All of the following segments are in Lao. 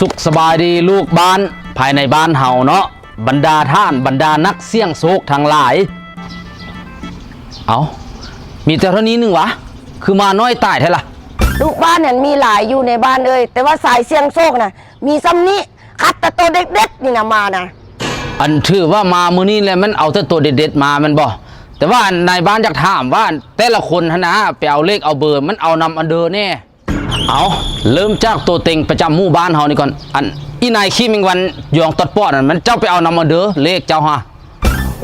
ສຸກສະບາຍດີລູກບ້ານພາຍໃນບ້ານເຮົາເນາະ, ບັນດາທ່ານ ບັນດານັກສ່ຽງໂຊກທັງຫຼາຍ. ເອົ້າ, ມີແຕ່ເທົ່ານີ້ໜຶ່ງຫວາ? ຄືມານ້ອຍຕາຍແທ້ລະ? ລູກບ້ານຫັ້ນມີຫຼາຍຢູ່ໃນບ້ານເອີຍ, ແຕ່ວ່າສາຍສ່ຽງໂຊກນະ ມີຊ່ຳນີ້, ຄັດແຕ່ໂຕເດັດໆນີ້ນະມານະ. ອັນຖືວ່າມາມື້ນີ້ແຫຼະ ມັນເອົາແຕ່ໂຕເດັດໆມາແມ່ນບໍ່? ແຕ່ວ່າອັນນາຍບ້ານຢາກຖາມວ່າ ແຕ່ລະຄົນຫັ້ນນະ ໄປເອົາເລກເອົາເບີ ມັນເອົານຳອັນເດີແດ່? ເອົາ, ເລີ່ມຈາກໂຕເຕັງປະຈຳໝູ່ບ້ານເຮົານີ້ກ່ອນ. ອັນອີນາຍຂີ້ແມງວັນຢອງຕອດປອດນັ້ນ ມັນເຈົ້າໄປເອົານຳອັນເດີ ເລກເຈົ້າຫາ?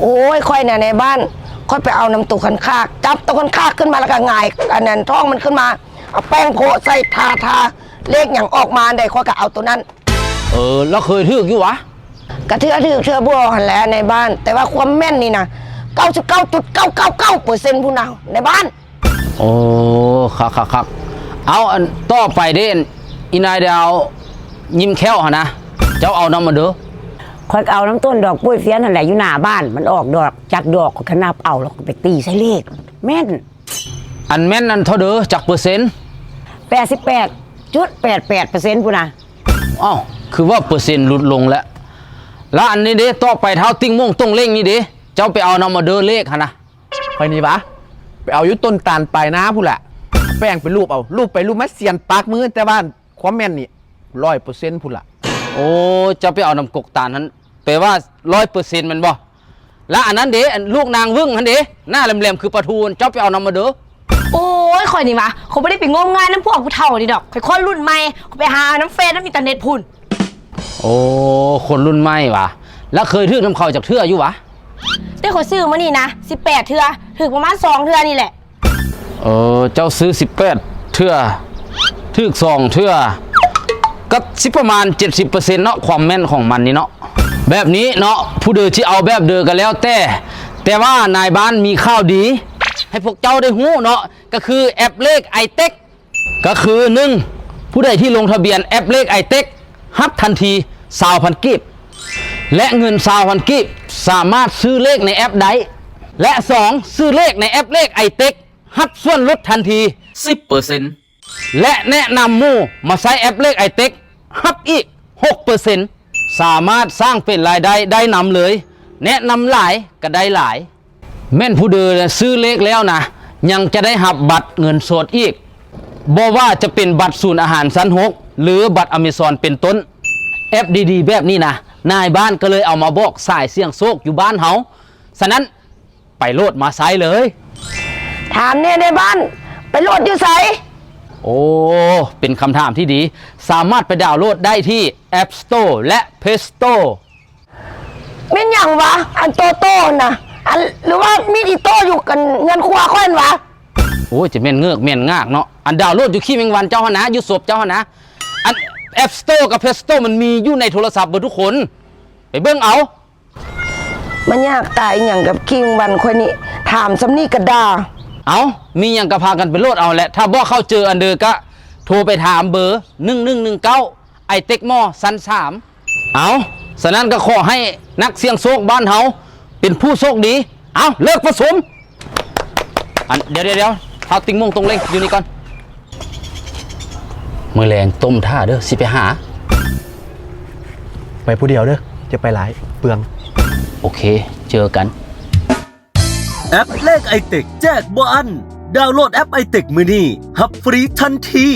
ໂອ້ຍ, ຂ້ອຍນະນາຍບ້ານ, ຂ້ອຍໄປເອົານຳໂຕຄັນຄາກ, ຈັບໂຕຄັນຄາກຂຶ້ນມາແລ້ວກໍຫງາຍ ອັນນັ້ນ ທ້ອງມັນຂຶ້ນມາ, ເອົາແປ້ງໂພະໃສ່ ທາ ທາ ເລກຫຍັງອອກມາອັນໃດ ຂ້ອຍກໍເອົາໂຕນັ້ນ. ເອີ, ແລ້ວເຄີຍຖືກຢູ່ຫວາ? ກະເທື່ອຖືກເທື່ອບໍ່ຫັ້ນແຫຼະນາຍບ້ານ, ແຕ່ວ່າຄວາມແມ່ນນີ້ນະ ເກົ້າສິບເກົ້າຈຸດເກົ້າເກົ້າເກົ້າເປີເຊັນພຸ້ນນະນາຍບ້ານ. ໂອ້ ຄັກໆໆ. ເອົາ, ອັນຕໍ່ໄປເດ້ ອັນອີນາຍດາວຍິ້ມແຂ້ວຫັ້ນນະ, ເຈົ້າເອົານຳອັນເດີ? ຂ້ອຍກໍເອົານຳຕົ້ນດອກປຸ້ຍຟຽນຫັ້ນແຫຼະ, ຢູ່ໜ້າບ້ານ ມັນອອກດອກຈັກດອກ, ຂ້ອຍກໍນັບເອົາ ແລ້ວກໍໄປຕີໃສ່ເລກ ແມ່ນ. ອັນແມ່ນນັ້ນເທົ່າເດີ ຈັກເປີເຊັນ? ແປດສິບແປດຈຸດແປດແປດເປີເຊັນພຸ້ນນະ. ອ້າວ, ຄືວ່າເປີເຊັນຫຼຸດລົງແລ້ວ. ລະອັນນີ້ເດ້, ຕໍ່ໄປທ້າວຕິ່ງໂມງຕົງເລັງນີ້ເດ້, ເຈົ້າໄປເອົານຳເດີເລກຫັ້ນນະ. ຂ້ອຍນີ້ຫວາ? ໄປເອົາຢູ່ຕົ້ນຕານປາຍນາພຸ້ນລະ. ແປ້ງໄປລູບເອົາ, ລູບໄປລູບມາ ສ່ຽນປາກມື, ແຕ່ວ່າຄວາມແມ່ນນີ້ຮ້ອຍເປີເຊັນພຸ້ນລະ. ໂອ້, ເຈົ້າໄປເອົານຳກົກຕານຫັ້ນ, ແປວ່າຮ້ອຍເປີເຊັນແມ່ນບໍ່? ລະອັນນັ້ນເດ, ອັນລູກນາງວຶ້ງຫັ້ນເດ, ໜ້າແຫຼມໆຄືປາທູ, ເຈົ້າໄປເອົານຳມາເດີ. ໂອ້ຍ, ຂ້ອຍນີ້ຫວາ? ຂ້ອຍບໍ່ໄດ້ໄປງົມງາຍນຳພວກຜູ້ເຖົ້ານີ້ດອກ. ຂ້ອຍຄົນລຸ້ນໃໝ່, ຂ້ອຍໄປຫານຳເຟສນຳອິນເຕີເນັດພຸ້ນ. ໂອ້, ຄົນລຸ້ນໃໝ່ຫວາ? ລະເຄີຍຖືກນຳເຂົາຈັກເທື່ອຢູ່ຫວາ? ແຕ່ຂ້ອຍຊື້ມານີ້ນະ ສິບແປດເທື່ອ, ຖືກປະມານສອງເທື່ອນີ້ແຫຼະ. ເອີ, ເຈົ້າຊື້ສິບແປດເທື່ອ, ຖືກສອງເທື່ອ, ກໍຊິປະມານເຈັດສິບເປີເຊັນເນາະ, ຄວາມແມ່ນຂອງມັນນີ້ເນາະ. ແບບນີ້ເນາະ, ຜູ້ເດີຊິເອົາແບບເດີກໍແລ້ວແຕ່, ແຕ່ວ່ານາຍບ້ານມີຂ່າວດີໃຫ້ພວກເຈົ້າໄດ້ຮູ້ເນາະ, ກໍຄືແອັບເລກໄອເຕັກ. ກໍຄື ໜຶ່ງ ຜູ້ໃດທີ່ລົງທະບຽນແອັບເລກໄອເຕັກ ຮັບທັນທີຊາວພັນກີບ ແລະ ເງິນຊາວພັນກີບສາມາດຊື້ເລກໃນແອັບໄດ້ ແລະ ສອງ ຊື້ເລກໃນແອັບເລກໄອເຕັກ ຮັບສ່ວນຫຼຸດທັນທີສິບເປີເຊັນ ແລະ ແນະນຳໝູ່ມາໃຊ້ແອັບເລກໄອເຕັກ ຮັບອີກຫົກເປີເຊັນ. ສາມາດສ້າງເປັນລາຍໄດ້ໄດ້ນຳເລີຍ, ແນະນຳຫຼາຍກໍໄດ້ຫຼາຍ. ແມ່ນຜູ້ເດີຊື້ເລກແລ້ວນະ ຍັງຈະໄດ້ຮັບບັດເງິນສົດອີກ, ບໍ່ວ່າຈະເປັນບັດສູນອາຫານຊັ້ນຫົກ ຫຼື ບັດອາເມຊອນເປັນຕົ້ນ. ແອັບດີໆແບບນີ້ນະ ນາຍບ້ານກໍເລີຍເອົາມາບອກສາຍສ່ຽງໂຊກຢູ່ບ້ານເຮົາ. ສະນັ້ນ ໄປໂຫຼດມາໃຊ້ເລີຍ. ຖາມແດ່ນາຍບ້ານ, ໄປໂຫຼດຢູ່ໃສ? ໂອ້, ເປັນຄຳຖາມທີ່ດີ. ສາມາດໄປດາວໂຫຼດໄດ້ທີ່ App Store ແລະ Play Store. ແມ່ນຫຍັງຫວາ ອັນໂຕໂຕຫັ້ນນະ? ອັນ ຫຼືວ່າມີດອິໂຕ້ຢູ່ກັນເຮືອນຄົວຂ້ອຍຫັ້ນຫວາ? ໂອ້ຍ, ຈະແມ່ນເງືອກແມ່ນງາກເນາະ. ອັນດາວໂຫຼດຢູ່ຂີ້ແມງວັນເຈົ້າຫັ້ນນະ, ຢູ່ສົບເຈົ້າຫັ້ນນະ. ອັນ App Store ກັບ Play Store ມັນມີຢູ່ໃນໂທລະສັບເບິດທຸກຄົນ. ໄປເບິ່ງເອົາ. ມາຍາກຕາຍອີ່ຫຍັງກັບຄີງວັນຂ້ອຍນີ້ ຖາມຊ່ຳນີ້ກະດ່າ. ເອົ້າ, ມີຫຍັງກະພາກັນໄປໂຫຼດເອົາແຫຼະ. ຖ້າບໍ່ເຂົ້າເຈີອັນເດີກະໂທໄປຖາມເບີ ໜຶ່ງໜຶ່ງໜຶ່ງເກົ້າ ໄອເຕັກມໍຊັ້ນສາມ. ເອົ້າ, ສະນັ້ນກະຂໍໃຫ້ນັກສ່ຽງໂຊກບ້ານເຮົາເປັນຜູ້ໂຊກດີ. ເອົ້າ, ເລີກປະຊຸມ. ອັນ ດຽວໆໆ ທ້າວຕິ່ງໂມງຕົງເລັງ ຢູ່ນີ້ກ່ອນ. ມື້ແລງຕົ້ມຖ້າເດີ ຊິໄປຫາ. ໄປຜູ້ດຽວເດີ ຢ່າໄປຫຼາຍ ເປືອງ. ໂອເຄ ເຈີກັນ. ແອັບເລກໄອເຕັກແຈກບໍ່ອັ້ນ. ດາວໂຫຼດແອັບໄອເຕັກມື້ນີ້ ຮັບຟຣີທັນທີ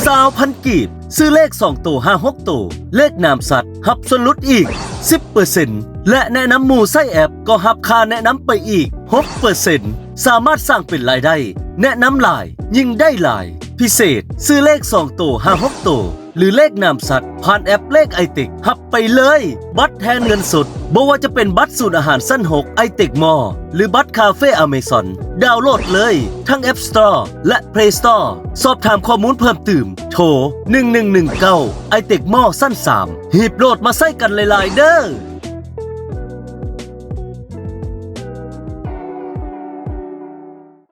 ຊາວພັນກີບ. ຊື້ເລກສອງໂຕ ຫາຫົກໂຕ ເລກນາມສັດ ຮັບສ່ວນຫຼຸດອີກສິບເປີເຊັນ ແລະ ແນະນຳໝູ່ໃຊ້ແອັບ ກໍຮັບຄ່າແນະນຳໄປອີກຫົກເປີເຊັນ. ສາມາດສ້າງເປັນລາຍໄດ້ ແນະນຳຫຼາຍ ຍິ່ງໄດ້ຫຼາຍ. ພິເສດ, ຊື້ເລກສອງໂຕ ຫາຫົກໂຕ ຫຼື ເລກນາມສັດ ຜ່ານແອັບເລກໄອເຕັກ ຮັບໄປເລີຍ ບັດແທນເງິນສົດ. ບໍ່ວ່າຈະເປັນບັດສູນອາຫານຊັ້ນຫົກ ໄອເຕັກມໍ ຫຼື ບັດຄາເຟອາເມຊອນ ດາວໂຫຼດເລີຍ ທັງ App Store ແລະ Play Store. ສອບຖາມຂໍ້ມູນເພີ່ມຕື່ມ ໂທ ໜຶ່ງໜຶ່ງໜຶ່ງເກົ້າ ໄອເຕັກມໍຊັ້ນສາມ. ຮີບໂຫຼດມາໃຊ້ກັນຫຼາຍໆເດີ.